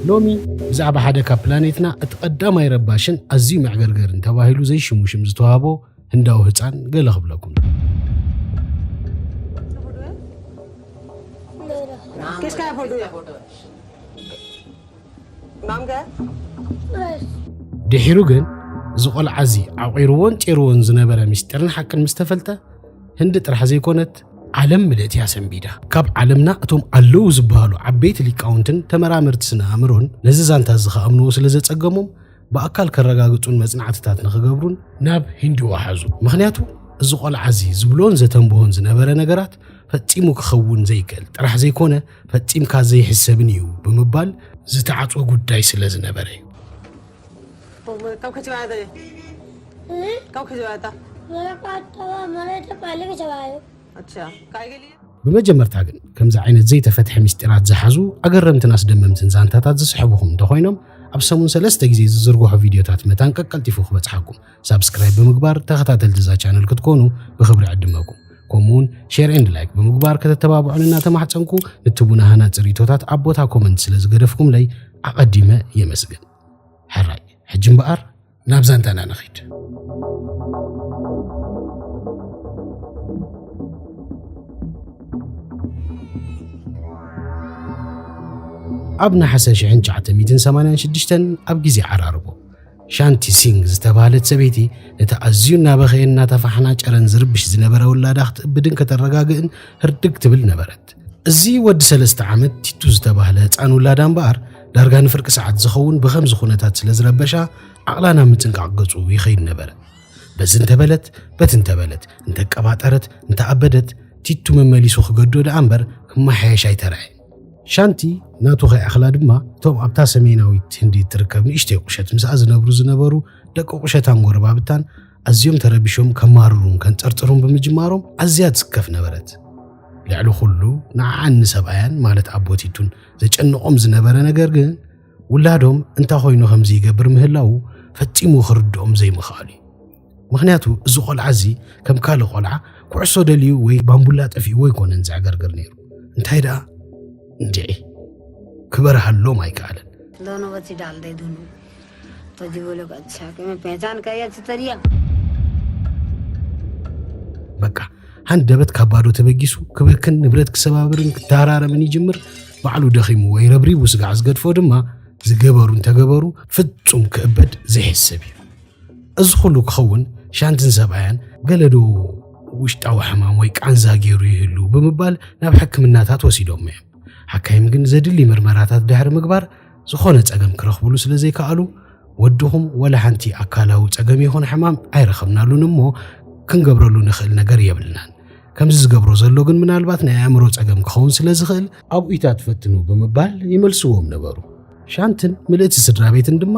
ሎሚ ብዛዕባ ሓደ ካብ ፕላኔትና እቲ ቀዳማይ ረባሽን ኣዝዩ መዕገርገርን ተባሂሉ ዘይሽሙ ሽም ዝተዋህቦ ህንዳዊ ህጻን ገለ ክብለኩም። किसका है फोटो? नाम क्या है? ድሒሩ ግን እዚ ቆልዓ እዚ ዓቑርዎን ጤርዎን ዝነበረ ምስጢርን ሓቅን ምስ ተፈልጠ ህንዲ ጥራሕ ዘይኮነት ዓለም ምልእቲ እያ ሰንቢዳ። ካብ ዓለምና እቶም ኣለዉ ዝበሃሉ ዓበይቲ ሊቃውንትን ተመራመርቲ ስነ ኣእምሮን ነዚ ዛንታ እዚ ከኣምንዎ ስለ ዘጸገሞም ብኣካል ከረጋግጹን መጽናዕትታት ንኽገብሩን ናብ ሂንዲ ወሓዙ። ምኽንያቱ እዚ ቆልዓ እዚ ዝብሎን ዘተንብሆን ዝነበረ ነገራት ፈጺሙ ክኸውን ዘይክእል ጥራሕ ዘይኮነ ፈጺምካ ዘይሕሰብን እዩ ብምባል ዝተዓጽወ ጉዳይ ስለ ዝነበረ እዩ። कब खिंचवाया था ये? हम्म? कब खिंचवाया था? मेरा पास तो मैंने तो पहले भी चलाया। अच्छा, काय के लिए? ብመጀመርታ ግን ከምዚ ዓይነት ዘይተፈትሐ ምስጢራት ዝሓዙ ኣገረምትን ኣስደመምትን ዛንታታት ዝስሕቡኹም እንተኾይኖም ኣብ ሰሙን ሰለስተ ግዜ ዝዝርግሑ ቪድዮታት መታን ቀቀልጢፉ ክበጽሓኩም ሳብስክራይብ ብምግባር ተኸታተልቲ እዛ ቻነል ክትኮኑ ብኽብሪ ዕድመኩም። ከምኡውን ሼር ኤንድ ላይክ ብምግባር ከተተባብዑን እናተማሕጸንኩ ንትቡና ሃናጺ ርእይቶታት ኣብ ቦታ ኮመንት ስለ ዝገደፍኩምለይ ኣቐዲመ የመስግን። ሕራይ ሕጂ እምበኣር ናብ ዛንታና ንኺድ። ኣብ ነሓሰ ሽሕን ትሽዓተ ሚእትን ሰማንያን ሽዱሽተን ኣብ ግዜ ዓራርቦ ሻንቲ ሲንግ ዝተባህለት ሰበይቲ ነቲ ኣዝዩ እናበኸየን እናተፋሕናጨረን ዝርብሽ ዝነበረ ውላዳ ክትእብድን ከተረጋግእን ህርድግ ትብል ነበረት። እዚ ወዲ ሰለስተ ዓመት ቲቱ ዝተባህለ ህፃን ውላዳ እምበኣር ዳርጋ ንፍርቂ ሰዓት ዝኸውን ብኸምዚ ኩነታት ስለ ዝረበሻ ዓቕላ ናብ ምጽንቃቕ ገጹ ይኸይድ ነበረ። በዚ እንተበለት በቲ እንተበለት እንተቀባጠረት እንተኣበደት ቲቱ መመሊሱ ክገዶ ደኣ እምበር ክመሓየሽ ኣይተረኣየን። ሻንቲ ናቱ ከይኣኽላ ድማ እቶም ኣብታ ሰሜናዊት ህንዲ እትርከብ ንእሽተይ ቁሸት ምስኣ ዝነብሩ ዝነበሩ ደቂ ቁሸታን ጎረባብታን ኣዝዮም ተረቢሾም ከማርሩን ከንጠርጥሩን ብምጅማሮም ኣዝያ ትስከፍ ነበረት። ልዕሊ ኩሉ ንዓኣን ንሰብኣያን ማለት ኣቦቲቱን ዘጨንቖም ዝነበረ ነገር ግን ውላዶም እንታይ ኮይኑ ከምዚ ይገብር ምህላዉ ፈጺሙ ክርድኦም ዘይምኽኣሉ እዩ። ምኽንያቱ እዚ ቆልዓ እዚ ከም ካልእ ቆልዓ ኩዕሶ ደልዩ ወይ ባምቡላ ጠፊእዎ ኣይኮነን ዘዕገርግር ነይሩ። እንታይ ደኣ እንድዒ ክበርሃሎም ኣይከኣለን። दोनों बच्चे डाल दे दोनों। तो जी बोले, "अच्छा कि मैं पहचान कर अच्छी तरिया।" በቃ ሃንደበት ካብ ባዶ ተበጊሱ ክብክን ንብረት ክሰባብርን ክተሃራረምን ይጅምር። ባዕሉ ደኺሙ ወይ ረብሪቡ ስጋዕ ዝገድፎ ድማ ዝገበሩ እንተገበሩ ፍጹም ክእበድ ዘይሕሰብ እዩ። እዚ ኩሉ ክኸውን ሻንትን ሰብኣያን ገለዶ ውሽጣዊ ሕማም ወይ ቃንዛ ገይሩ ይህሉ ብምባል ናብ ሕክምናታት ወሲዶሞ እዮም። ሓካይም ግን ዘድሊ ምርመራታት ድሕሪ ምግባር ዝኾነ ጸገም ክረኽብሉ ስለ ዘይከኣሉ ወድኹም ወላ ሓንቲ ኣካላዊ ጸገም ይኹን ሕማም ኣይረኸብናሉን እሞ ክንገብረሉ ንኽእል ነገር የብልናን። ከምዚ ዝገብሮ ዘሎ ግን ምናልባት ናይ ኣእምሮ ጸገም ክኸውን ስለ ዝኽእል ኣብኡታት ፈትኑ ብምባል ይመልስዎም ነበሩ። ሻንትን ምልእቲ ስድራ ቤትን ድማ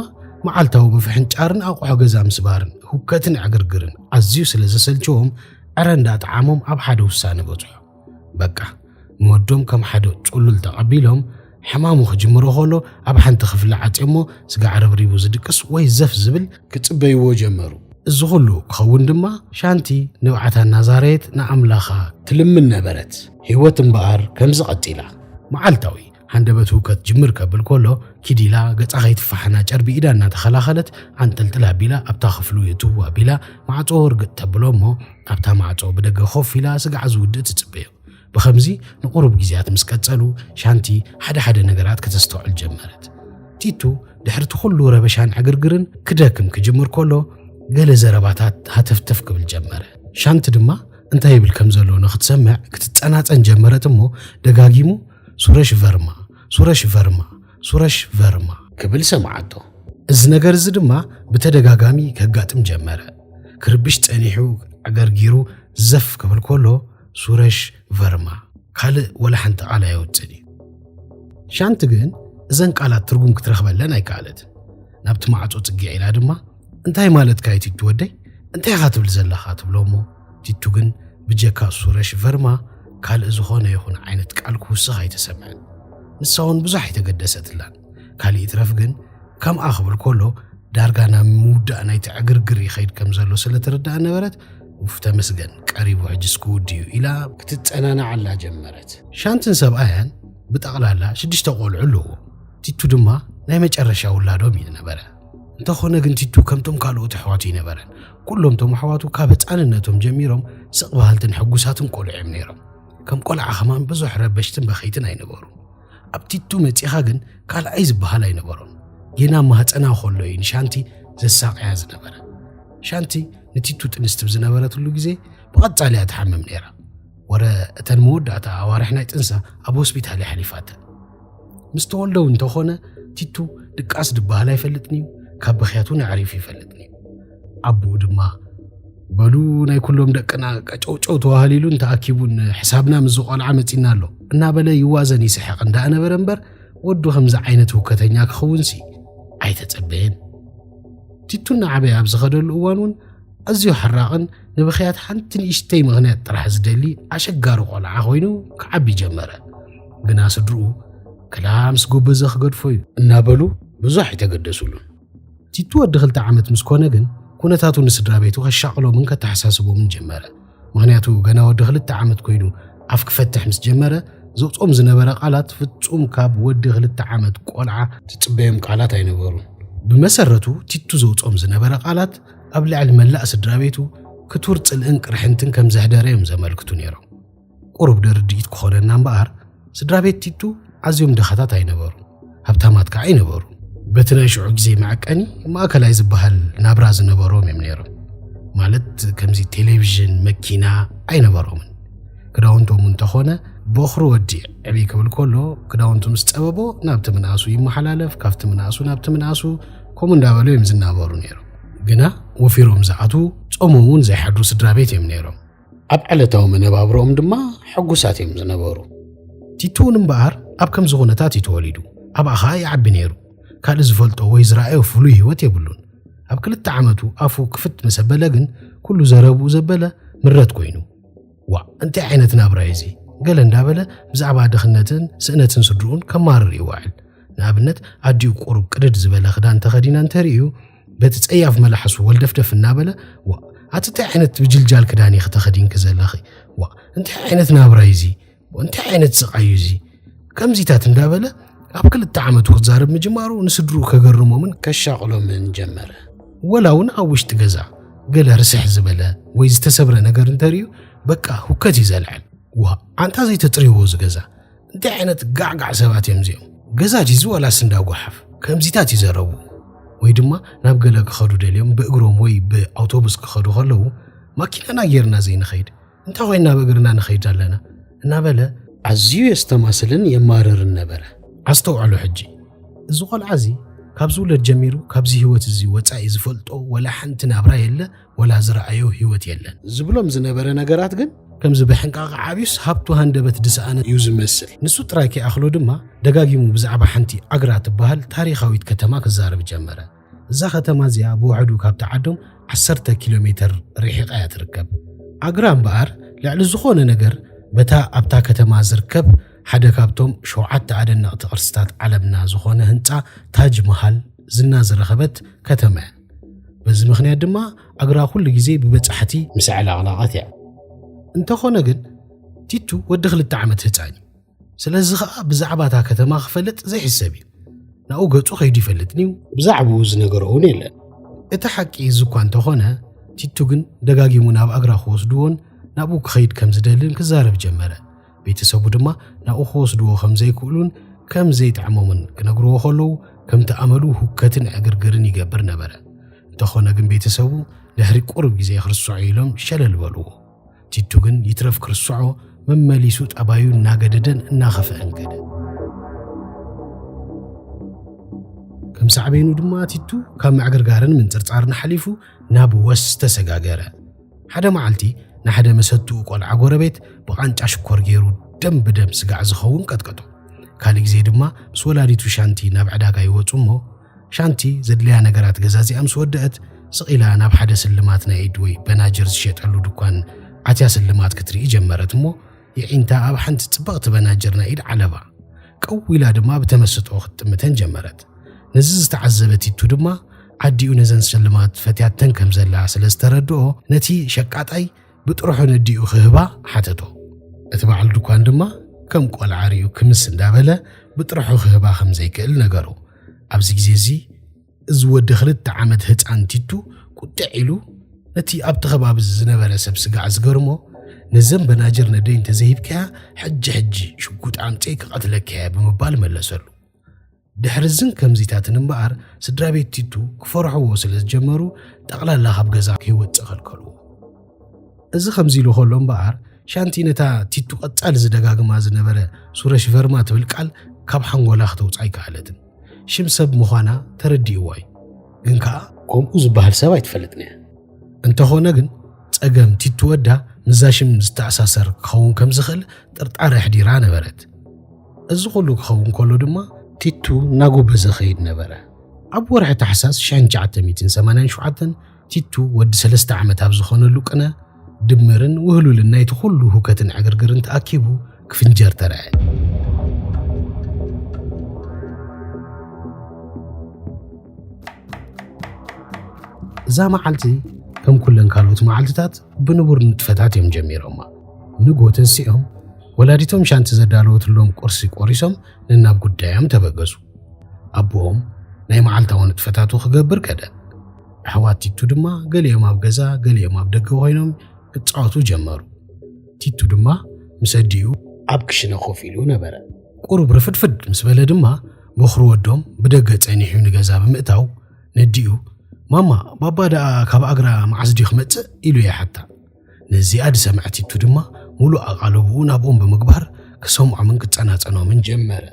መዓልታዊ ምፍሕንጫርን ኣቑሑ ገዛ ምስባርን ሁከትን ዕግርግርን ኣዝዩ ስለ ዘሰልችዎም ዕረ እንዳጠዓሞም ኣብ ሓደ ውሳነ በጽሑ። በቃ ንወዶም ከም ሓደ ጹሉል ተቐቢሎም ሕማሙ ክጅምሮ ከሎ ኣብ ሓንቲ ክፍሊ ዓጽዮሞ ስጋዕ ረብሪቡ ዝድቅስ ወይ ዘፍ ዝብል ክጽበይዎ ጀመሩ። እዚ ኩሉ ክኸውን ድማ ሻንቲ ንብዓታ እናዛረየት ንኣምላኻ ትልምን ነበረት። ህይወት እምበኣር ከምዚ ቀጺላ። መዓልታዊ ሃንደበት ህውከት ጅምር ከብል ከሎ ኪድ ኢላ ገጻ ከይትፈሓናጨር ብኢዳ እናተኸላኸለት ኣንጠልጥላ ኣቢላ ኣብታ ክፍሉ የእትዋ ኣቢላ ማዕጾ ርግጥ ተብሎ እሞ ኣብታ ማዕጾ ብደገ ኮፍ ኢላ ስጋዕ ዝውድእ ትጽበዮ። ብኸምዚ ንቑሩብ ግዜያት ምስ ቀጸሉ ሻንቲ ሓደ ሓደ ነገራት ከተስተውዕል ጀመረት። ቲቱ ድሕሪ እቲ ኩሉ ረበሻን ዕግርግርን ክደክም ክጅምር ከሎ ገለ ዘረባታት ሃተፍተፍ ክብል ጀመረ። ሻንቲ ድማ እንታይ ይብል ከም ዘሎ ንክትሰምዕ ክትጸናጸን ጀመረት እሞ ደጋጊሙ ሱረሽ ቨርማ፣ ሱረሽ ቨርማ፣ ሱረሽ ቨርማ ክብል ሰምዓቶ። እዚ ነገር እዚ ድማ ብተደጋጋሚ ከጋጥም ጀመረ። ክርብሽ ጸኒሑ ዕገርጊሩ ዘፍ ክብል ከሎ ሱረሽ ቨርማ ካልእ ወላ ሓንቲ ቃል ኣየውጽእን እዩ። ሻንቲ ግን እዘን ቃላት ትርጉም ክትረኽበለን ኣይከኣለትን። ናብቲ ማዕጾ ጽግዕ ኢላ ድማ እንታይ ማለትካ እዩ ቲቱ ወደይ? እንታይ ኢኻ ትብል ዘለኻ? ትብሎ እሞ ቲቱ ግን ብጀካ ሱረሽ ቨርማ ካልእ ዝኾነ ይኹን ዓይነት ቃል ክውስኽ ኣይተሰምዐን። ንሳ እውን ብዙሕ ኣይተገደሰትላን። ካልእ ይትረፍ ግን ከምኣ ክብል ከሎ ዳርጋ ናብ ምውዳእ ናይቲ ዕግርግር ይኸይድ ከም ዘሎ ስለ ተረድኣ ነበረት። ውፍ ተመስገን ቀሪቡ ሕጅስ ክውድ እዩ ኢላ ክትጸናናዓላ ጀመረት። ሻንትን ሰብኣያን ብጠቕላላ ሽዱሽተ ቆልዑ ኣለዎ። ቲቱ ድማ ናይ መጨረሻ ውላዶም እዩ ዝነበረ። እንተኾነ ግን ቲቱ ከምቶም ካልኦት ኣሕዋቱ ኣይነበረን። ኩሎም እቶም ኣሕዋቱ ካብ ህፃንነቶም ጀሚሮም ስቕ በሃልትን ሕጉሳትን ቆልዑ እዮም ነይሮም። ከም ቆልዓ ከማን ብዙሕ ረበሽትን በኸይትን ኣይነበሩ። ኣብ ቲቱ መፂኻ ግን ካልኣይ ዝበሃል ኣይነበሮን። ጌና ማህፀና ከሎ እዩ ንሻንቲ ዘሳቕያ ዝነበረ። ሻንቲ ንቲቱ ጥንስቲ ብዝነበረትሉ ግዜ ብቐጻሊ እያ ትሓምም ነይራ። ወረ እተን መወዳእታ ኣዋርሕ ናይ ጥንሳ ኣብ ሆስፒታል እያ ሓሊፋተን። ምስ ተወልደ እውን እንተኾነ ቲቱ ድቃስ ድበሃል ኣይፈልጥን እዩ፣ ካብ ብኽያት እውን ኣዕሪፉ ይፈልጥን እዩ። ኣቦኡ ድማ በሉ ናይ ኩሎም ደቅና ቀጨውጨው ተዋህሊሉን ተኣኪቡን ሕሳብና ምስ ዝቖልዓ መጺና ኣሎ እናበለ ይዋዘን ይስሕቕ እንዳነበረ እምበር ወዱ ከምዚ ዓይነት ህውከተኛ ክኸውንሲ ኣይተጸበየን። ቲቱ እናዓበየ ኣብ ዝኸደሉ እዋን እውን ኣዝዩ ሓራቕን ንብኽያት ሓንቲ ንእሽተይ ምኽንያት ጥራሕ ዝደሊ ኣሸጋሪ ቆልዓ ኮይኑ ክዓቢ ጀመረ። ግና ስድርኡ ክላ ምስ ጎበዘ ክገድፎ እዩ እናበሉ ብዙሕ ኣይተገደሱሉን። ቲቱ ወዲ ክልተ ዓመት ምስ ኮነ ግን ኩነታቱ ንስድራ ቤቱ ከሻቕሎምን ከተሓሳስቦምን ጀመረ። ምኽንያቱ ገና ወዲ ክልተ ዓመት ኮይኑ ኣፍ ክፈትሕ ምስ ጀመረ ዘውፅኦም ዝነበረ ቃላት ፍጹም ካብ ወዲ ክልተ ዓመት ቆልዓ ትጽበዮም ቃላት ኣይነበሩን። ብመሰረቱ ቲቱ ዘውፅኦም ዝነበረ ቃላት ኣብ ልዕሊ መላእ ስድራ ቤቱ ክቱር ጽልእን ቅርሕንትን ከም ዘሕደረ እዮም ዘመልክቱ ነይሮም። ቁሩብ ደርድኢት ክኾነና እምበኣር ስድራ ቤት ቲቱ ኣዝዮም ድኻታት ኣይነበሩን፣ ሃብታማት ከዓ ኣይነበሩን። በቲ ናይ ሽዑ ግዜ መዐቀኒ ማእከላይ ዝበሃል ናብራ ዝነበሮም እዮም ነይሮም። ማለት ከምዚ ቴሌቪዥን፣ መኪና ኣይነበሮምን። ክዳውንቶም እንተኾነ በኹሪ ወዲ ዕብይ ክብል ከሎ ክዳውንቱ ምስ ጸበቦ ናብቲ ምንኣሱ ይመሓላለፍ፣ ካብቲ ምንኣሱ ናብቲ ምንኣሱ ከምኡ እንዳበሉ እዮም ዝናበሩ ነይሮም። ግና ወፊሮም ዝኣትዉ ጾሞም እውን ዘይሓድሩ ስድራ ቤት እዮም ነይሮም። ኣብ ዕለታዊ መነባብሮኦም ድማ ሕጉሳት እዮም ዝነበሩ። ቲቱ እውን እምበኣር ኣብ ከምዚ ኩነታት እዩ ተወሊዱ። ኣብኣ ኸኣ ይዓቢ ነይሩ። ካልእ ዝፈልጦ ወይ ዝረኣዮ ፍሉይ ህይወት የብሉን። ኣብ ክልተ ዓመቱ ኣፉ ክፍት ምስ ኣበለ ግን ኩሉ ዘረብኡ ዘበለ ምረት ኮይኑ። ዋእ እንታይ ዓይነት ናብራ እዩ እዚ? ገለ እንዳበለ ብዛዕባ ድኽነትን ስእነትን ስድርኡን ከማርር ይውዕል። ንኣብነት ኣዲኡ ቁሩብ ቅድድ ዝበለ ክዳን ተኸዲና እንተርእዩ በቲ ጸያፍ መላሓሱ ወልደፍደፍ እናበለ ዋእ ኣቲ እንታይ ዓይነት ብጅልጃል ክዳን ኢኺ ተኸዲንኪ ዘለኺ? ዋእ እንታይ ዓይነት ናብራ እዩ እዚ? እንታይ ዓይነት ስቓይ እዩ እዚ? ከምዚታት እንዳበለ ኣብ ክልተ ዓመቱ ክዛረብ ምጅማሩ ንስድርኡ ከገርሞምን ከሻቕሎምን ጀመረ። ወላ እውን ኣብ ውሽጢ ገዛ ገለ ርስሕ ዝበለ ወይ ዝተሰብረ ነገር እንተርእዩ በቃ ሁከት እዩ ዘልዕል። ዋ ኣንታ ዘይተፅርይዎ እዚ ገዛ እንታይ ዓይነት ጋዕጋዕ ሰባት እዮም እዚኦም? ገዛ ዲዚ ዋላስ እንዳ ጓሓፍ? ከምዚታት ይዘረቡ። ወይ ድማ ናብ ገለ ክኸዱ ደልዮም ብእግሮም ወይ ብኣውቶቡስ ክኸዱ ከለዉ ማኪናና ጌርና ዘይንኸይድ እንታይ ኮይና ብእግርና ንኸይድ ኣለና እናበለ ኣዝዩ የስተማስልን የማርርን ነበረ። ኣስተውዕሉ ሕጂ እዚ ቆልዓ እዚ ካብ ዝውለድ ጀሚሩ ካብዚ ህይወት እዚ ወፃኢ ዝፈልጦ ወላ ሓንቲ ናብራ የለ ወላ ዝረኣዮ ህይወት የለን ዝብሎም ዝነበረ ነገራት ግን ከምዚ ብሕንቃቕ ዓብዩስ ሃብቱ ሃንደበት ድሰኣነ እዩ ዝመስል። ንሱ ጥራይ ከይኣኽሎ ድማ ደጋጊሙ ብዛዕባ ሓንቲ ኣግራ ትበሃል ታሪኻዊት ከተማ ክዛረብ ጀመረ። እዛ ከተማ እዚኣ ብውሕዱ ካብቲ ዓዶም ዓሰርተ ኪሎ ሜተር ርሒቓ እያ ትርከብ። ኣግራ እምበኣር ልዕሊ ዝኾነ ነገር በታ ኣብታ ከተማ ዝርከብ ሓደ ካብቶም ሸውዓተ ኣደነቕቲ ቅርስታት ዓለምና ዝኾነ ህንፃ ታጅ መሃል ዝና ዝረኸበት ከተማ እያ። በዚ ምኽንያት ድማ ኣግራ ኩሉ ግዜ ብበጻሕቲ ምስ ኣዕለቕለቐት እያ። እንተኾነ ግን ቲቱ ወዲ ክልተ ዓመት ህፃን እዩ። ስለዚ ኸኣ ብዛዕባ እታ ከተማ ክፈልጥ ዘይሕሰብ እዩ። ናብኡ ገጹ ከይዱ ይፈልጥን እዩ። ብዛዕባኡ ዝነገሮ እውን የለን። እቲ ሓቂ እዚ እኳ እንተኾነ ቲቱ ግን ደጋጊሙ ናብ ኣግራ ክወስድዎን ናብኡ ክኸይድ ከም ዝደልን ክዛረብ ጀመረ። ቤተሰቡ ድማ ናብኡ ክወስድዎ ከም ዘይክእሉን ከም ዘይጥዕሞምን ክነግርዎ ከለዉ ከምቲ ኣመሉ ሁከትን ዕግርግርን ይገብር ነበረ። እንተኾነ ግን ቤተሰቡ ድሕሪ ቁሩብ ግዜ ክርስዖ ኢሎም ሸለል በልዎ። ቲቱ ግን ይትረፍ ክርስዖ መመሊሱ ጠባዩ እናገደደን እናኸፍአን ከደ። ከም ሳዕቤኑ ድማ ቲቱ ካብ ምዕግርጋርን ምንጽርጻርን ሓሊፉ ናብ ወስ ተሰጋገረ። ሓደ መዓልቲ ንሓደ መሰትኡ ቆልዓ ጎረቤት ብቓንጫ ሽኮር ገይሩ ደም ብደም ስጋዕ ዝኸውን ቀጥቀጦ። ካልእ ግዜ ድማ ምስ ወላዲቱ ሻንቲ ናብ ዕዳጋ ይወጹ እሞ ሻንቲ ዘድልያ ነገራት ገዛዚኣ ምስ ወደአት ስቕ ኢላ ናብ ሓደ ስልማት ናይ ኢድ ወይ በናጅር ዝሸጠሉ ድኳን ኣትያ ስልማት ክትርኢ ጀመረት እሞ የዒንታ ኣብ ሓንቲ ጽብቕቲ በናጅር ናይ ኢድ ዓለባ። ቀው ኢላ ድማ ብተመስጦ ክትጥምተን ጀመረት። ነዚ ዝተዓዘበ ቲቱ ድማ ኣዲኡ ነዘን ስልማት ፈትያተን ከም ዘላ ስለ ዝተረድኦ ነቲ ሸቃጣይ ብጥርሑ ነዲኡ ክህባ ሓተቶ። እቲ በዓል ድኳን ድማ ከም ቆልዓ ርእዩ ክምስ እንዳበለ ብጥርሑ ክህባ ከም ዘይክእል ነገሮ። ኣብዚ ግዜ እዚ እዚ ወዲ ክልተ ዓመት ህፃን ቲቱ ቁጥዕ ኢሉ ነቲ ኣብቲ ከባቢ ዝነበረ ሰብ ስጋዕ ዝገርሞ፣ ነዘን በናጀር ነደይ እንተዘይሂብካያ ሕጂ ሕጂ ሽጉጥ ኣምፅኤ ክቐትለካያ ብምባል መለሰሉ። ድሕሪ እዝን ከምዚታትን እምበኣር ስድራ ቤት ቲቱ ክፈርሕዎ ስለ ዝጀመሩ ጠቕላላ ካብ ገዛ ከይወፅእ ከልከልዎ። እዚ ከምዚ ኢሉ ከሎ እምበኣር ሻንቲ ነታ ቲቱ ቀጻሊ ዝደጋግማ ዝነበረ ሱረሽ ቨርማ ትብል ቃል ካብ ሓንጎላ ክተውፅኣ ኣይከኣለትን። ሽም ሰብ ምዃና ተረዲእዋ እዩ። ግን ከኣ ከምኡ ዝበሃል ሰብ ኣይትፈልጥን እያ። እንተኾነ ግን ጸገም ቲቱ ወዳ ምስዛ ሽም ዝተኣሳሰር ክኸውን ከም ዝኽእል ጥርጣረ ኣሕዲራ ነበረት። እዚ ኩሉ ክኸውን ከሎ ድማ ቲቱ እናጎበዘ ኸይድ ነበረ። ኣብ ወርሒ ታሕሳስ ሽሕን ትሽዓተ ሚእትን ሰማንያን ሸውዓተን ቲቱ ወዲ ሰለስተ ዓመት ኣብ ዝኾነሉ ቅነ ድምርን ውህሉልን ናይቲ ኩሉ ሁከትን ዕግርግርን ተኣኪቡ ክፍንጀር ተረኣየ። እዛ መዓልቲ ከም ኩለን ካልኦት መዓልትታት ብንቡር ንጥፈታት እዮም ጀሚሮማ። ንግሆ ተንሲኦም ወላዲቶም ሻንቲ ዘዳለወትሎም ቁርሲ ቆሪሶም ነናብ ጉዳዮም ተበገሱ። ኣቦኦም ናይ መዓልታዊ ንጥፈታቱ ክገብር ከደ። ኣሕዋት ቲቱ ድማ ገሊኦም ኣብ ገዛ ገሊኦም ኣብ ደገ ኮይኖም ክጻወቱ ጀመሩ። ቲቱ ድማ ምስ ኣዲኡ ኣብ ክሽነ ኮፍ ኢሉ ነበረ። ቁሩብ ርፍድፍድ ምስ በለ ድማ በኹሪ ወዶም ብደገ ጸኒሑ ንገዛ ብምእታው ነዲኡ፣ "ማማ፣ ባባ ደኣ ካብ ኣግራ መዓስ ድዩ ክመጽእ?" ኢሉ ይሓታ። ነዚኣ ዝሰምዐ ቲቱ ድማ ሙሉእ ኣቓልቦኡ ናብኦም ብምግባር ክሰምዖምን ክጸናጸኖምን ጀመረ።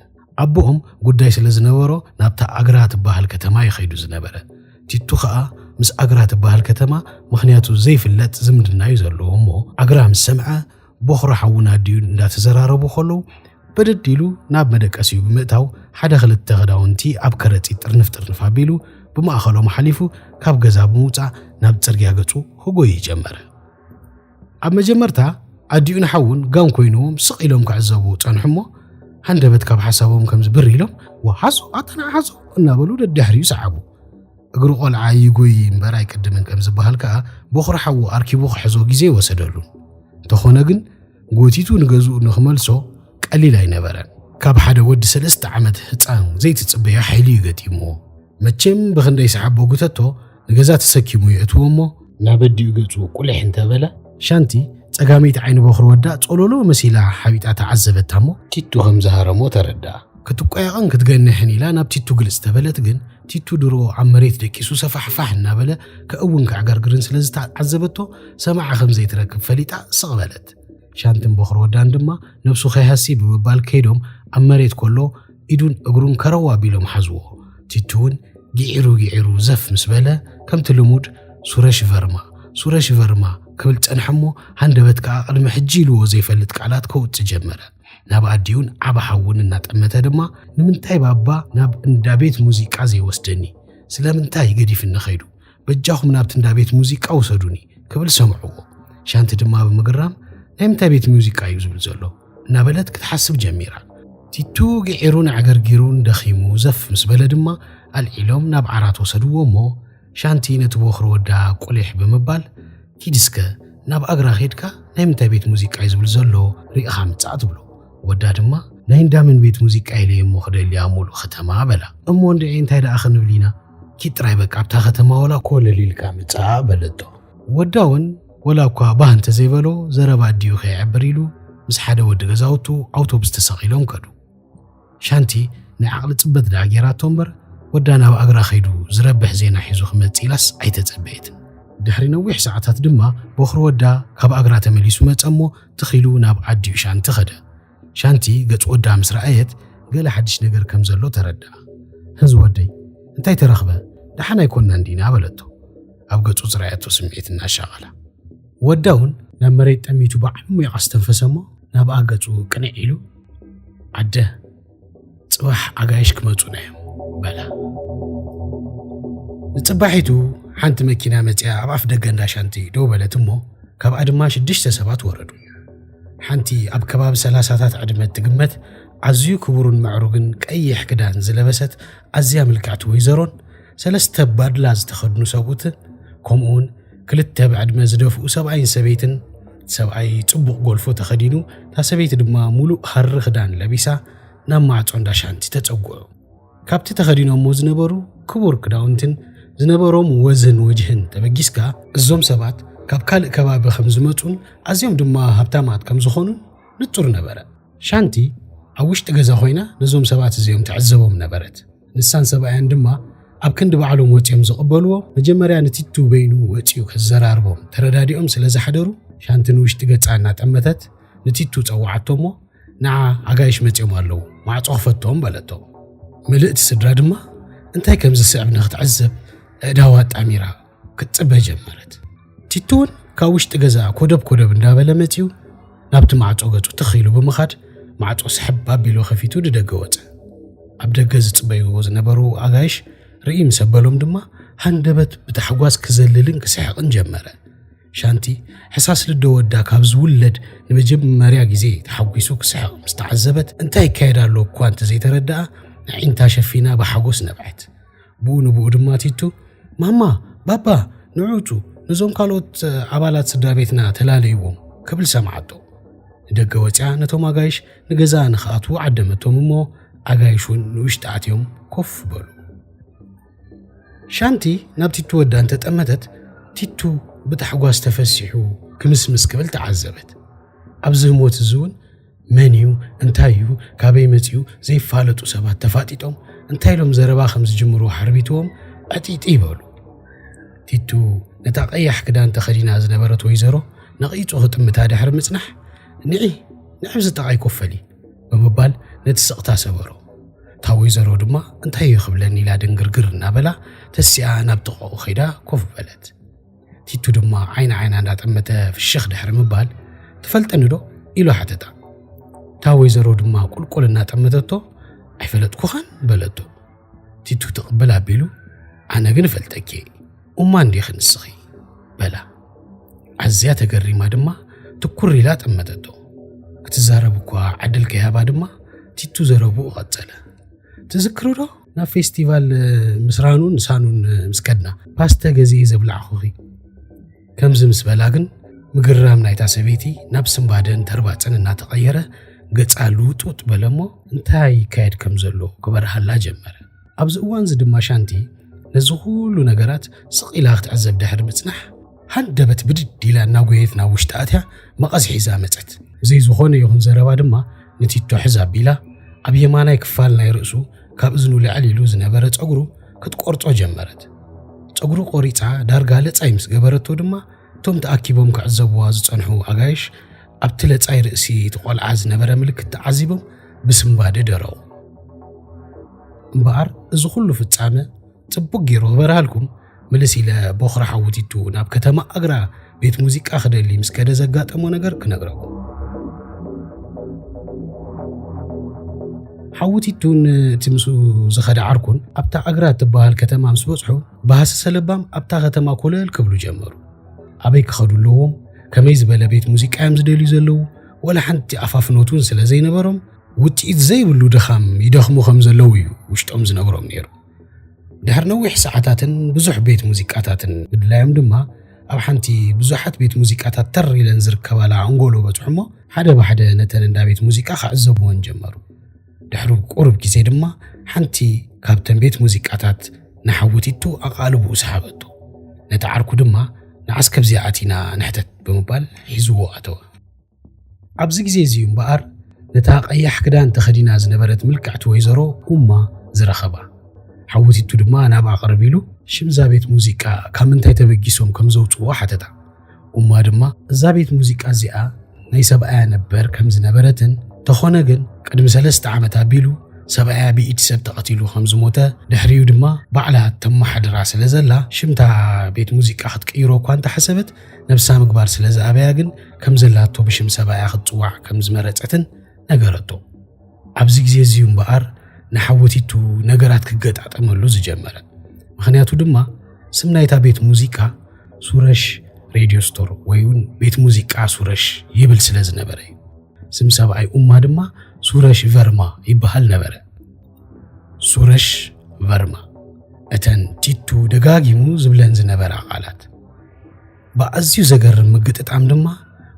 ኣቦኦም ጉዳይ ስለ ዝነበሮ ናብታ ኣግራ ትበሃል ከተማ እዩ ኸይዱ ዝነበረ። ቲቱ ኸኣ ምስ ኣግራ ትበሃል ከተማ ምኽንያቱ ዘይፍለጥ ዝምድና እዩ ዘለዎ እሞ ኣግራ ምስ ሰምዐ በኹሪ ሓውን ኣዲኡን እንዳተዘራረቡ ከለዉ በደድ ኢሉ ናብ መደቀሲኡ ብምእታው ሓደ ክልተ ክዳውንቲ ኣብ ከረጺት ጥርንፍ ጥርንፍ ኣቢሉ ብማእኸሎም ሓሊፉ ካብ ገዛ ብምውጻእ ናብ ጽርግያ ገጹ ክጎይ ጀመረ። ኣብ መጀመርታ ኣዲኡን ሓውን ጋም ኮይንዎም ስቕ ኢሎም ክዕዘቡ ጸንሑ እሞ ሃንደበት ካብ ሓሳቦም ከም ዝብር ኢሎም "ወሓዞ ኣታ ንዓ ሓዞ" እናበሉ ደድሕሪኡ ሰዓቡ። እግሪ ቆልዓ ይጎይ እምበር ኣይቅድምን ከም ዝበሃል ከኣ በኹሪ ሓዉ ኣርኪቡ ክሕዞ ግዜ ኣይወሰደሉን። እንተኾነ ግን ጎቲቱ ንገዝኡ ንኽመልሶ ቀሊል ኣይነበረን። ካብ ሓደ ወዲ ሰለስተ ዓመት ህፃን ዘይትፅበዮ ሓይሊ እዩ ገጢምዎ። መቸም ብኽንደይ ሰሓቦ ጉተቶ ንገዛ ተሰኪሙ የእትዎ እሞ ናብ ኣዲኡ ገፁ ቁሊሕ እንተበለ ሻንቲ ፀጋመይቲ ዓይኒ በኹሪ ወዳ ፆሎሎ መሲላ ሓቢጣ ተዓዘበታ እሞ ቲቱ ከም ዝሃረሞ ተረድኣ። ክትቆያቕን ክትገንሕን ኢላ ናብ ቲቱ ግልጽ ተበለት ግን ቲቱ ድሮ ኣብ መሬት ደቂሱ ሰፋሕፋሕ እናበለ ከእውን ከዕገርግርን ስለ ዝተዓዘበቶ ሰማዒ ከም ዘይትረክብ ፈሊጣ ስቕ በለት። ሻንትን በኹሪ ወዳን ድማ ነብሱ ከይሃሲ ብምባል ከይዶም ኣብ መሬት ከሎ ኢዱን እግሩን ከረው ኣቢሎም ሓዝዎ። ቲቱ እውን ጊዒሩ ጊዒሩ ዘፍ ምስ በለ ከምቲ ልሙድ ሱረሽ ቨርማ ሱረሽ ቨርማ ክብል ጸንሐ እሞ ሃንደበት ከኣ ቅድሚ ሕጂ ኢልዎ ዘይፈልጥ ቃላት ከውጽእ ጀመረ። ናብ ኣዲኡን ዓቢ ሓውን እናጠመተ ድማ ንምንታይ ባባ ናብ እንዳ ቤት ሙዚቃ ዘይወስደኒ? ስለምንታይ ገዲፍኒ ኸይዱ? በጃኹም ናብቲ እንዳ ቤት ሙዚቃ ውሰዱኒ ክብል ሰምዕዎ። ሻንቲ ድማ ብምግራም ናይ ምንታይ ቤት ሙዚቃ እዩ ዝብል ዘሎ እናበለት ክትሓስብ ጀሚራ። ቲቱ ግዒሩን ኣዕገርጊሩን ደኺሙ ዘፍ ምስ በለ ድማ ኣልዒሎም ናብ ዓራት ወሰድዎ እሞ ሻንቲ ነቲ ቦኽሪ ወዳ ቁሊሕ ብምባል ኪድ እስከ ናብ ኣግራ ኸድካ ናይ ምንታይ ቤት ሙዚቃ እዩ ዝብል ዘሎ ርኢኻ ምጻእ ትብሎ። ወዳ ድማ ናይ እንዳመን ቤት ሙዚቃ ኢለ እሞ ክደልያ ሙሉእ ከተማ በላ። እሞ እንድዒ እንታይ ደኣ ክንብል ኢና? ኪድ ጥራይ በቃ ኣብታ ከተማ ወላ ኮለል ኢልካ ምጻእ በለቶ። ወዳ እውን ወላ እኳ ባህ እንተዘይበሎ ዘረባ ኣዲኡ ከይዕብር ኢሉ ምስ ሓደ ወዲ ገዛውቱ ኣውቶቡስ ተሰቒሎም ከዱ። ሻንቲ ናይ ዓቕሊ ጽበት ደኣ ጌራቶ እምበር ወዳ ናብ ኣግራ ኸይዱ ዝረብሕ ዜና ሒዙ ክመጽእ ኢላስ ኣይተጸበየትን። ድሕሪ ነዊሕ ሰዓታት ድማ ቦኽሪ ወዳ ካብ ኣግራ ተመሊሱ መጸ እሞ ትኺሉ ናብ ኣዲኡ ሻንቲ ኸደ። ሻንቲ ገጽ ወዳ ምስ ረኣየት ገለ ሓድሽ ነገር ከም ዘሎ ተረድኣ። ህዝ ወደይ እንታይ ተረኽበ? ደሓን ኣይኮንና እንዲና በለቶ ኣብ ገጹ ዝረኣየቶ ስምዒት እናሻቐላ። ወዳ እውን ናብ መሬት ጠሚቱ ብዓሚቕ ኣስተንፈሰ እሞ ናብኣ ገጹ ቅንዕ ኢሉ ኣደ ጽባሕ ኣጋይሽ ክመጹና እዮም በላ። ንጽባሒቱ ሓንቲ መኪና መጺኣ ኣብ ኣፍ ደገ እንዳ ሻንቲ ደው በለት እሞ ካብኣ ድማ ሽዱሽተ ሰባት ወረዱ። ሓንቲ ኣብ ከባቢ ሰላሳታት ዕድመ እትግመት ኣዝዩ ክቡርን ምዕሩግን ቀይሕ ክዳን ዝለበሰት ኣዝያ ምልክዕቲ ወይዘሮን ሰለስተ ባድላ ዝተኸድኑ ሰብኡትን ከምኡውን ክልተ ብዕድመ ዝደፍኡ ሰብኣይን ሰበይትን ሰብኣይ ጽቡቕ ጎልፎ ተኸዲኑ እታ ሰበይቲ ድማ ሙሉእ ሃሪ ክዳን ለቢሳ ናብ ማዕጾ እንዳ ሻንቲ ተጸጉዑ። ካብቲ ተኸዲኖሞ ዝነበሩ ክቡር ክዳውንትን ዝነበሮም ወዝን ወጅህን ተበጊስካ፣ እዞም ሰባት ካብ ካልእ ከባቢ ከም ዝመጹን ኣዝዮም ድማ ሃብታማት ከም ዝኾኑን ንጹር ነበረ። ሻንቲ ኣብ ውሽጢ ገዛ ኮይና ነዞም ሰባት እዚኦም ትዕዘቦም ነበረት። ንሳን ሰብኣያን ድማ ኣብ ክንዲ ባዕሎም ወጺኦም ዝቕበልዎ፣ መጀመርያ ንቲቱ በይኑ ወጺኡ ከዘራርቦም ተረዳዲኦም ስለ ዝሓደሩ፣ ሻንቲ ንውሽጢ ገጻ እናጠመተት ንቲቱ ጸውዓቶ እሞ፣ "ንዓ ኣጋይሽ መጺኦም ኣለዉ፣ ማዕጾ ክፈቶም" በለቶ። ምልእቲ ስድራ ድማ እንታይ ከም ዝስዕብ ንክትዕዘብ ኣእዳዋ ኣጣሚራ ክትጽበ ጀመረት። ቲቱ እውን ካብ ውሽጢ ገዛ ኮደብ ኮደብ እንዳበለ መጺኡ ናብቲ ማዕጾ ገጹ ትኽ ኢሉ ብምኻድ፣ ማዕጾ ስሕብ ኣቢሉ ከፊቱ ንደገ ወጸ። ኣብ ደገ ዝጽበይዎ ዝነበሩ ኣጋይሽ ርኢ ምስ ኣበሎም ድማ፣ ሃንደበት ብታሕጓስ ክዘልልን ክስሕቕን ጀመረ። ሻንቲ ሕሳስ ልደ ወዳ ካብ ዝውለድ ንመጀመርያ ግዜ ተሓጒሱ ክስሕቕ ምስ ተዓዘበት፣ እንታይ ይካየድ ኣሎ እኳ እንተዘይተረድኣ፣ ኣዒንታ ሸፊና ብሓጎስ ነብዐት። ብኡ ንብኡ ድማ ቲቱ፣ "ማማ፣ ባባ፣ ንዑ ውጹ፣ ነዞም ካልኦት ኣባላት ስድራ ቤትና ተላለይዎም" ክብል ሰምዓቶ። ንደገ ወጺኣ ነቶም ኣጋይሽ ንገዛ ንኽኣትዉ ዓደመቶም እሞ፣ ኣጋይሽ እውን ንውሽጢ ኣትዮም ኮፍ በሉ። ሻንቲ ናብ ቲቱ ወዳ እንተጠመተት፣ ቲቱ ብታሕጓስ ተፈሲሑ ክምስምስ ክብል ተዓዘበት። ኣብዚ ህሞት እዚ እውን መን እዩ፣ እንታይ እዩ፣ ካበይ መጺኡ ዘይፋለጡ ሰባት ተፋጢጦም እንታይ ኢሎም ዘረባ ከም ዝጅምሩ ሓርቢትዎም ዕጢጢ ይበሉ። ቲቱ ነታ ቀያሕ ክዳን ተኸዲና ዝነበረት ወይዘሮ ነቒጹ ክጥምታ ድሕሪ ምጽናሕ፣ "ንዒ፣ ንዒ ኣብዚ ጥቓይ ኮፍ በሊ" ብምባል ነቲ ስቕታ ሰበሮ። እታ ወይዘሮ ድማ፣ "እንታይ እዩ ክብለኒ?" ኢላ ድንግርግር እናበላ ተሲኣ ናብ ጥቓኡ ከይዳ ኮፍ በለት። ቲቱ ድማ ዓይኒ ዓይና እንዳጠመተ ፍሽኽ ድሕሪ ምባል፣ "ትፈልጠኒ ዶ?" ኢሉ ሓተታ። እታ ወይዘሮ ድማ ቁልቁል እናጠመተቶ፣ "ኣይፈለጥኩኻን" በለቶ። ቲቱ ትቕብል ኣቢሉ፣ "ኣነ ግን እፈልጠኪ እየ፣ ኡማ እንዲኺ ንስኺ" በላ። ኣዝያ ተገሪማ ድማ ትኩር ኢላ ጠመተቶ። ክትዛረብ እኳ ዕድል ከይሃባ ድማ ቲቱ ዘረብኡ ቀጸለ። "ትዝክሪ ዶ ናብ ፌስቲቫል ምስ ራኑን ሳኑን ምስ ከድና ፓስተ ገዚኤ ዘብላዕኹኺ?" ከምዚ ምስ በላ ግን፣ ምግርራም ናይታ ሰበይቲ ናብ ስንባደን ተርባጽን እናተቐየረ፣ ገጻ ልውጥውጥ በለ እሞ፣ እንታይ ይካየድ ከም ዘሎ ክበርሃላ ጀመረ። ኣብዚ እዋን እዚ ድማ ሻንቲ ነዚ ኩሉ ነገራት ስቕ ኢላ ክትዕዘብ ድሕሪ ምጽናሕ፣ ሃንደበት ብድድ ኢላ እናጎየት ናብ ውሽጢ ኣትያ መቐስ ሒዛ መጸት። ብዘይ ዝኾነ ይኹን ዘረባ ድማ ንቲቶ ሕዝ ኣቢላ፣ ኣብ የማናይ ክፋል ናይ ርእሱ ካብ እዝኑ ልዕል ኢሉ ዝነበረ ጸጉሩ ክትቆርጾ ጀመረት። ጸጉሩ ቆሪጻ ዳርጋ ለጻይ ምስ ገበረቶ ድማ፣ እቶም ተኣኪቦም ክዕዘብዋ ዝጸንሑ ኣጋይሽ ኣብቲ ለጻይ ርእሲ እቲ ቆልዓ ዝነበረ ምልክት ተዓዚቦም ብስንባደ ደረቑ። እምበኣር እዚ ኩሉ ፍጻመ ጽቡቕ ገይሩ ክበርሃልኩም፣ ምልስ ኢለ ቦኽሪ ሓዊ ቲቱ ናብ ከተማ ኣግራ ቤት ሙዚቃ ክደሊ ምስ ከደ ዘጋጠሞ ነገር ክነግረኩም። ሓዊ ቲቱን እቲ ምስኡ ዝኸደ ዓርኩን ኣብታ ኣግራ እትበሃል ከተማ ምስ በጽሑ፣ ብሃሰሰ ለባም ኣብታ ከተማ ኮለል ክብሉ ጀመሩ። ኣበይ ክኸዱ ኣለዎም፣ ከመይ ዝበለ ቤት ሙዚቃ እዮም ዝደልዩ ዘለዉ፣ ወላ ሓንቲ ኣፋፍኖት እውን ስለ ዘይነበሮም፣ ውጽኢት ዘይብሉ ድኻም ይደኽሙ ከም ዘለዉ እዩ ውሽጦም ዝነግሮም ነይሩ። ድሕሪ ነዊሕ ሰዓታትን ብዙሕ ቤት ሙዚቃታትን ምድላዮም ድማ፣ ኣብ ሓንቲ ብዙሓት ቤት ሙዚቃታት ተር ኢለን ዝርከባላ ኣንጎሎ በጽሑ እሞ፣ ሓደ ብሓደ ነተን እንዳ ቤት ሙዚቃ ክዕዘብወን ጀመሩ። ድሕሪ ቁሩብ ግዜ ድማ፣ ሓንቲ ካብተን ቤት ሙዚቃታት ንሓዊ ቲቱ ኣቓልቦኡ ሰሓበቶ። ነቲ ዓርኩ ድማ፣ "ንዓስ ከብዚኣ ኣቲና ንሕተት" ብምባል ሒዝዎ ኣተወ። ኣብዚ ግዜ እዚ እዩ እምበኣር፣ ነታ ቀያሕ ክዳን ተኸዲና ዝነበረት ምልክዕቲ ወይዘሮ ኡማ ዝረኸባ። ሓዊ ቲቱ ድማ ናብኣ ቅርብ ኢሉ፣ ሽም እዛ ቤት ሙዚቃ ካብ ምንታይ ተበጊሶም ከም ዘውጽእዋ ሓተታ። ኡማ ድማ፣ "እዛ ቤት ሙዚቃ እዚኣ ናይ ሰብኣያ ነበር ከም ዝነበረትን፣ ተኾነ ግን ቅድሚ ሰለስተ ዓመት ኣቢሉ ሰብኣያ ብኢድ ሰብ ተቐቲሉ ከም ዝሞተ፣ ድሕሪኡ ድማ ባዕላ ተመሓድራ ስለ ዘላ፣ ሽምታ ቤት ሙዚቃ ክትቅይሮ እኳ እንተሓሰበት፣ ነብሳ ምግባር ስለ ዝኣበያ ግን ከም ዘላቶ ብሽም ሰብኣያ ክትጽዋዕ ከም ዝመረጸትን ነገረቶ። ኣብዚ ግዜ እዚ እዩ እምበኣር ንሓዊ ቲቱ ነገራት ክገጣጠመሉ ዝጀመረ። ምኽንያቱ ድማ ስም ናይታ ቤት ሙዚቃ ሱረሽ ሬድዮ ስቶር ወይ እውን ቤት ሙዚቃ ሱረሽ ይብል ስለ ዝነበረ እዩ። ስም ሰብኣይ ኡማ ድማ ሱረሽ ቨርማ ይበሃል ነበረ። ሱረሽ ቨርማ፣ እተን ቲቱ ደጋጊሙ ዝብለን ዝነበራ ቃላት። ብኣዝዩ ዘገርም ምግጥጣም ድማ፣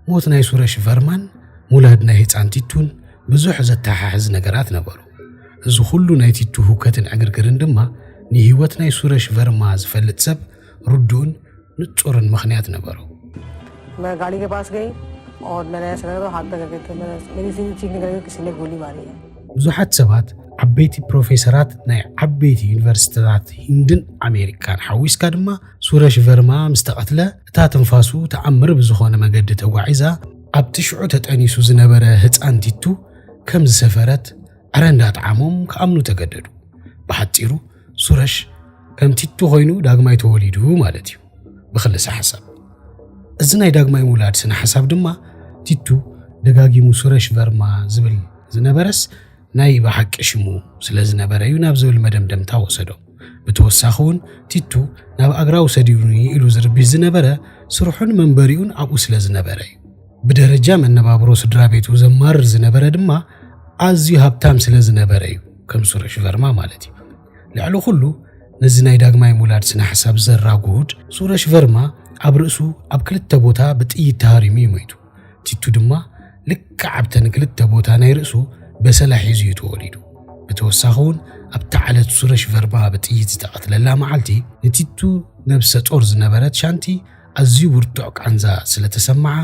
ሞት ናይ ሱረሽ ቨርማን ምውላድ ናይ ህጻን ቲቱን ብዙሕ ዘተሓሕዝ ነገራት ነበሩ። እዚ ኩሉ ናይ ቲቱ ህውከትን ዕግርግርን ድማ ንህይወት ናይ ሱረሽ ቨርማ ዝፈልጥ ሰብ ርዱእን ንጹርን ምኽንያት ነበሮ። मैं गाड़ी के पास गई और मैंने ऐसा लगा तो हाथ पे करके तो मैंने मेरी सीधी चीख निकल गई किसी ने गोली मारी है। ብዙሓት ሰባት ዓበይቲ ፕሮፌሰራት ናይ ዓበይቲ ዩኒቨርሲቲታት ሂንድን ኣሜሪካን ሓዊስካ ድማ ሱረሽ ቨርማ ምስ ተቐትለ እታ ትንፋሱ ተኣምር ብዝኾነ መገዲ ተጓዒዛ ኣብቲ ሽዑ ተጠኒሱ ዝነበረ ህፃን ቲቱ ከም ዝሰፈረት ዕረ እንዳጠዓሞም ክኣምኑ ተገደዱ። ብሓፂሩ ሱረሽ ከም ቲቱ ኮይኑ ዳግማይ ተወሊዱ ማለት እዩ ብክልሰ ሓሳብ። እዚ ናይ ዳግማይ ምውላድ ስነ ሓሳብ ድማ ቲቱ ደጋጊሙ ሱረሽ ቨርማ ዝብል ዝነበረስ ናይ ብሓቂ ሽሙ ስለ ዝነበረ እዩ ናብ ዝብል መደምደምታ ወሰዶ። ብተወሳኺ እውን ቲቱ ናብ ኣግራው ሰዲዱኒ ኢሉ ዝርብሽ ዝነበረ ስርሑን መንበሪኡን ኣብኡ ስለ ዝነበረ እዩ። ብደረጃ መነባብሮ ስድራ ቤቱ ዘማርር ዝነበረ ድማ ኣዝዩ ሃብታም ስለ ዝነበረ እዩ ከም ሱረሽ ቨርማ ማለት እዩ። ልዕሊ ኩሉ ነዚ ናይ ዳግማይ ምውላድ ስነ ሓሳብ ዘራጉድ ሱረሽ ቨርማ ኣብ ርእሱ ኣብ ክልተ ቦታ ብጥይት ተሃሪሙ እዩ ሞይቱ። ቲቱ ድማ ልክዕ ኣብተን ክልተ ቦታ ናይ ርእሱ በሰላ ሒዙ እዩ ተወሊዱ። ብተወሳኺ እውን ኣብታ ዕለት ሱረሽ ቨርማ ብጥይት ዝተቐትለላ መዓልቲ ንቲቱ ነብሰ ጾር ዝነበረት ሻንቲ ኣዝዩ ብርቱዕ ቃንዛ ስለ ተሰምዓ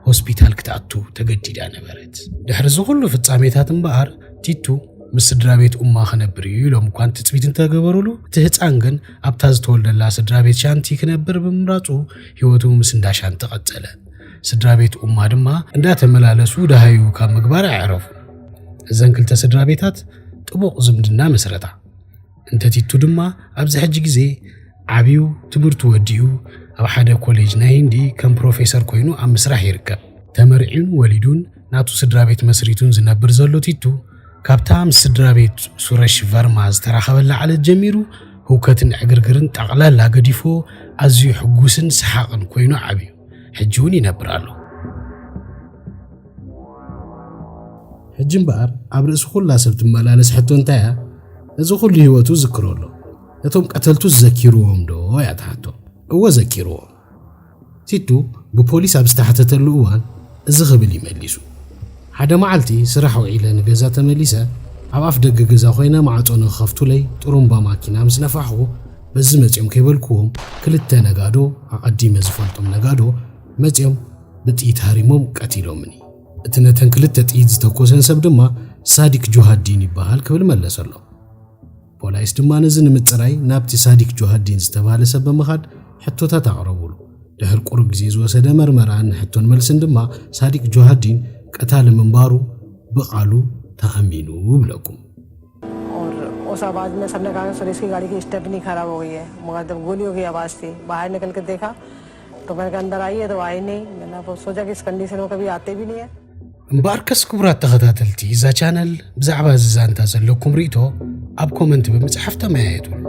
ሆስፒታል ክትኣቱ ተገዲዳ ነበረት። ድሕሪ እዚ ኩሉ ፍጻሜታት እምበኣር ቲቱ ምስ ስድራ ቤት ኡማ ክነብር እዩ ኢሎም እኳ ትጽቢት እንተገበሩሉ እቲ ህፃን ግን ኣብታ ዝተወልደላ ስድራ ቤት ሻንቲ ክነብር ብምምራፁ ህይወቱ ምስ እንዳ ሻንቲ ቀጸለ። ስድራ ቤት ኡማ ድማ እንዳተመላለሱ ደሃዩ ካብ ምግባር ኣዕረፉ። እዘን ክልተ ስድራ ቤታት ጥቡቕ ዝምድና መስረታ። እንተ ቲቱ ድማ ኣብዚ ሕጂ ግዜ ዓብዩ ትምህርቱ ወዲኡ ኣብ ሓደ ኮሌጅ ናይ ህንዲ ከም ፕሮፌሰር ኮይኑ ኣብ ምስራሕ ይርከብ። ተመርዒዩን ወሊዱን ናቱ ስድራ ቤት መስሪቱን ዝነብር ዘሎ ቲቱ ካብታ ምስ ስድራ ቤት ሱረሽ ቨርማ ዝተራኸበላ ዕለት ጀሚሩ ህውከትን ዕግርግርን ጠቕላላ ገዲፎ ኣዝዩ ሕጉስን ሰሓቕን ኮይኑ ዓብዩ ሕጂ እውን ይነብር ኣሎ። ሕጂ እምበኣር ኣብ ርእሲ ኩላ ሰብ ትመላለስ ሕቶ እንታይ እያ? እዚ ኩሉ ህይወቱ ዝክሮ ኣሎ። ነቶም ቀተልቱስ ዘኪርዎም ዶ እያ ትሓቶ። እወ ዘኪርዎም። ቲቱ ብፖሊስ ኣብ ዝተሓተተሉ እዋን እዚ ክብል እዩ መሊሱ። ሓደ መዓልቲ ስራሕ ውዒለ ንገዛ ተመሊሰ ኣብ ኣፍ ደገ ገዛ ኮይነ ማዕጾ ንክኸፍቱለይ ጥሩምባ ማኪና ምስ ነፋሕኹ በዚ መጺኦም ከይበልክዎም ክልተ ነጋዶ ኣቐዲመ ዝፈልጦም ነጋዶ መጺኦም ብጥይት ሃሪሞም ቀቲሎምኒ። እቲ ነተን ክልተ ጥይት ዝተኮሰን ሰብ ድማ ሳዲክ ጆሃዲን ይበሃል ክብል መለሰሎም። ፖላይስ ድማ ነዚ ንምጽራይ ናብቲ ሳዲክ ጆሃዲን ዝተባህለ ሰብ ብምኻድ ሕቶታት ኣቕረቡሉ። ድሕር ቁሩብ ግዜ ዝወሰደ መርመራን ሕቶን መልስን ድማ ሳዲቅ ጆሃዲን ቀታሊ ምንባሩ ብቓሉ ተኣሚኑ ይብለኩም። और उस आवाज़ में सबने कहा सुरेश की गाड़ी की स्टेपनी खराब हो गई है। मगर जब गोली हो गई आवाज़ थी, बाहर निकल के देखा तो मैंने कहा अंदर आई है तो आई नहीं। मैंने वो सोचा कि इस कंडीशन में कभी आते भी नहीं है। እምበኣርከስ ክቡራት ተኸታተልቲ እዛ ቻነል ብዛዕባ እዚ ዛንታ ዘለኩም ርእቶ ኣብ ኮመንት ብምጽሓፍ ተመያየጡሉ።